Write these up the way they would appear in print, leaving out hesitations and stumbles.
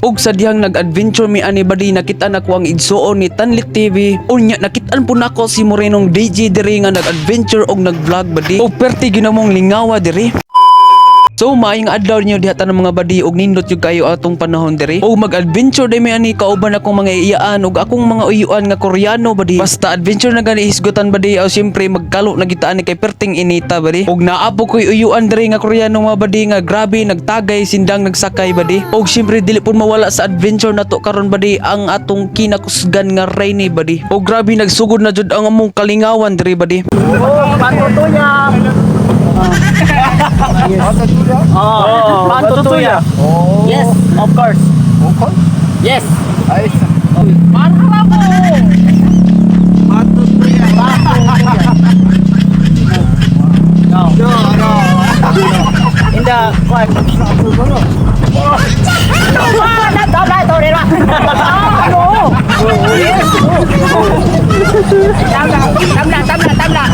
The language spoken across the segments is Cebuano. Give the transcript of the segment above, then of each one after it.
Ug sa dihang nag-adventure mi ani badi, nakita nako ang igsuon ni Tanlit TV. Unya nakitaan po nako si Morenong DJ diri nga nag-adventure og nag-vlog badi. Og perti ginamong lingawa diri. So maayong adlaw niyo diha tanan mga badi og nindot jud kayo atong panahon diri. Og mag-adventure day mi ani kauban akong mga iyaan og akong mga uyuan nga Koreano badi. Basta adventure na gani hisgutan badi, aw siyempre magkalo na kita ani kay perting inita badi. Og naa po koy uyuan diri nga Koreano mga badi nga grabe nagtagay sindang nagsakay badi. Og siyempre dili pud mawala sa adventure nato karon badi ang atong kinakusgan nga Rainy badi. Og grabe nagsugod na jud ang among kalingawan diri badi. Patutuya. Oh, patutuya. Yes, of course. Yes. Marhaba. Patutuya. No. No, no. In the kwan. No. Tamla, tamla, tamla.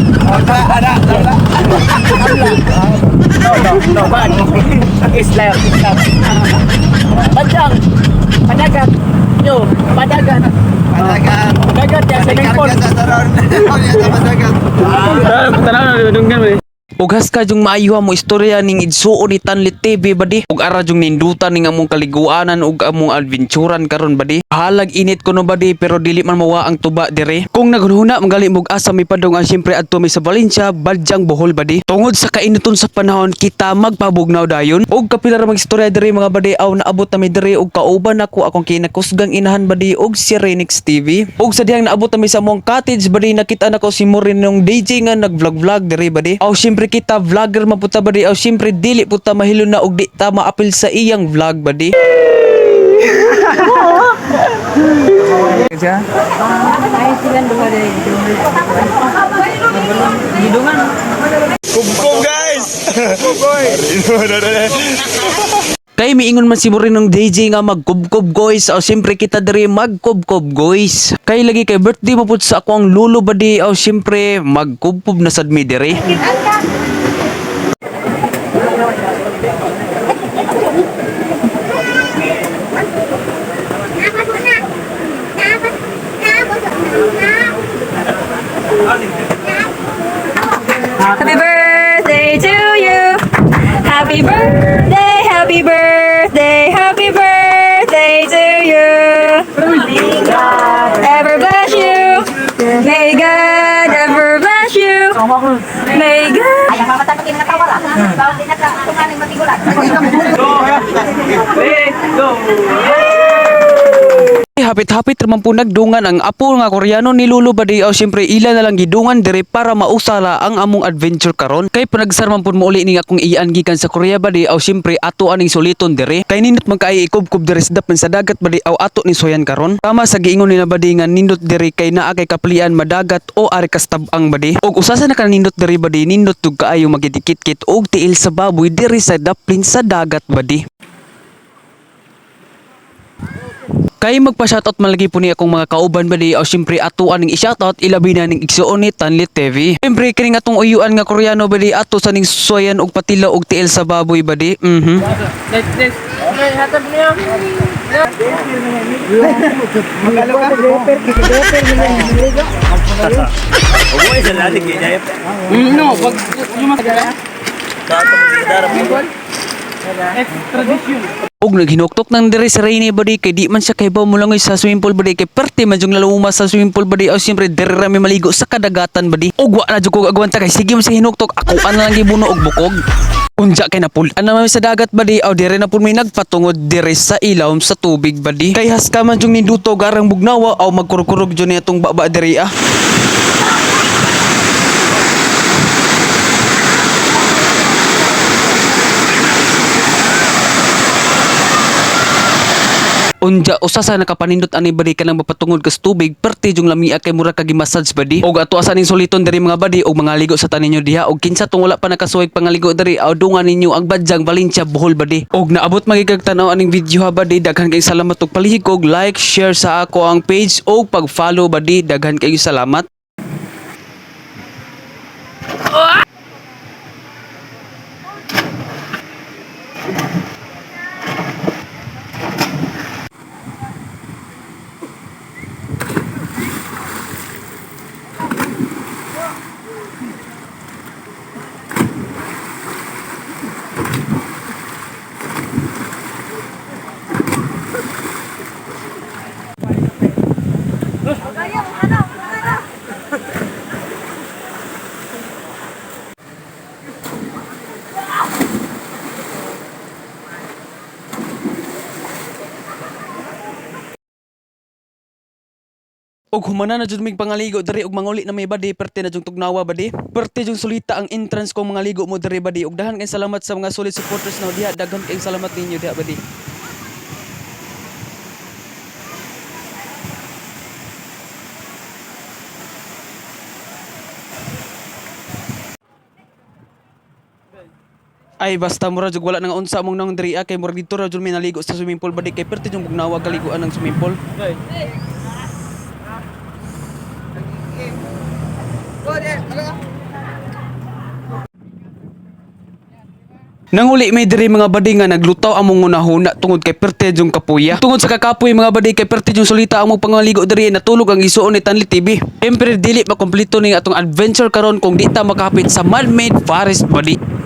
No, no, no, ban. Islam, Islam. Badyang, padagat. Yo, padagat. Padagat. Padagat yan, swimming pool. Ug haska jung maayuha mo istorya ning igsuon ni Tanlit TV badi. Ug ara jung nindutan ning among kaliguanan ug among adventuran karon badi. Halag init kuno badi, pero dili man mawa ang tuba dire. Kung naghunhuna magali mog asa mi padung, ang siyempre adto mi sa Valencia, Badyang, Bohol badi. Tungod sa kainiton sa panahon, kita magpabugnaw dayon. Ug kapila ra mag istorya dire mga badi, aw naabot na mi dire ug kauban nako akong kinakusgang inahan badi ug si Renix TV. Ug sa dihang naabot na mi sa among cottage badi, nakita nako si Morenong DJ nga nag-vlog-vlog dire badi. Aw siyempre kita vlogger man puta badi, aw siyempre dili puta mahilo na og di ta maapil sa iyang vlog badi. Ay, silang duha dahil. Kubkob, guys! Kay miingon man si Morenong DJ nga magkubkob guys, aw siyempre kita diri magkubkob guys. Kay lagi kay birthday mo pud sa ako ang lulo badi, aw siyempre magkubkob na sad mi diri. Happy birthday to you. Happy birthday, happy birthday, happy birthday to you. May God ever bless you. May God ever bless you. May God. Ay, ang mamatay pag nakawala. Bawal din nakatunganing matigulan. Hapit-hapit raman po nagdungan ang apo nga Koreano ni Lolo badi, aw siyempre ila na lang gidungan dire para mausala ang among adventure karon. Kay panagsar man pud mo uli ning akong iyaan gikan sa Korea badi, aw siyempre ato aning suliton dire. Kay nindot man kay ikubkob dire sa dapin sa dagat badi, aw ato ni soyan karon. Tama sa giingon nila badi nga nindot dire kay naa kay kaplian madagat o ari kastab-ang badi. Og usa sa nakanindot dire badi, nindot tug kaayo magidikit-kit og tiil sa baboy dire sa daplin sa dagat badi. Kay magpa-shoutout man lagi po ni akong mga kauban bali, o siyempre ato aning i-shoutout ilabi na ning igsuon ni Tanlit TV. Siyempre kining atong uyuan nga Koreano bali, ato sa ning suwayan og patila og tiil sa baboy badi. Next, next. Okay, hatag niya. No, pag Extradition. Og naghinuktok nang dire sa Rainy badi kay di man siya kay mulangoy sa swimming pool badi, kay perti man jung laluma sa swimming pool badi, o siyempre dire ra mi maligo sa kadagatan badi. Og wa na jud ko agwanta kay sige man siya hinuktok, ako ana lang gibuno og bukog. Unja kay napul-an naman mi sa dagat badi, aw dire na pud mi nagpatungod dire sa ilawom sa tubig badi. Kay haska man jung ninduto garang bugnawa, aw magkurog-kurog jud ni atong baba dire ah. Unja usa sa nakapanindot ani badi kanang mapatungod kas tubig, perti jung lamia kay mura kag massage badi. Og ato asa ning suliton diri mga badi og mga ligo sa taninyo diha, og kinsa tong wala pa nakasuway pangaligo diri, aw dungan ninyo ang Badyang, Valencia, Bohol badi. Og naabot magigag tan-aw aning video ha badi, daghan kayong salamat og palihig og like, share sa ako ang page og pag-follow badi, daghan kayong salamat. Og humana na jud mig pangaligo diri og manguli na may badi, perte na jung tugnawa, badi. Perte jung sulita ang entrance kong mga ligo mo diri, badi. Og dahan kay salamat sa mga solid supporters na diha. Daghan kayong salamat ninyo diha, badi. Ay, basta mura jud wala nang unsa mong nang diri ah, kay murag dito ra jud may naligo sa swimming pool, badi, kay perte jung bugnawa kaliguan ng swimming pool. Nanguli may diri, mga badi, nga naglutaw among hunahuna tungod kay perte jung kapuya. Tungod sa kakapoy, mga badi, kay perte jung sulita among pangaligo diri, natulog ang isuon ni Tanli TV. Siyempre dili makumpleto ning atong adventure karon kung di ta makahapit sa man-made forest, badi.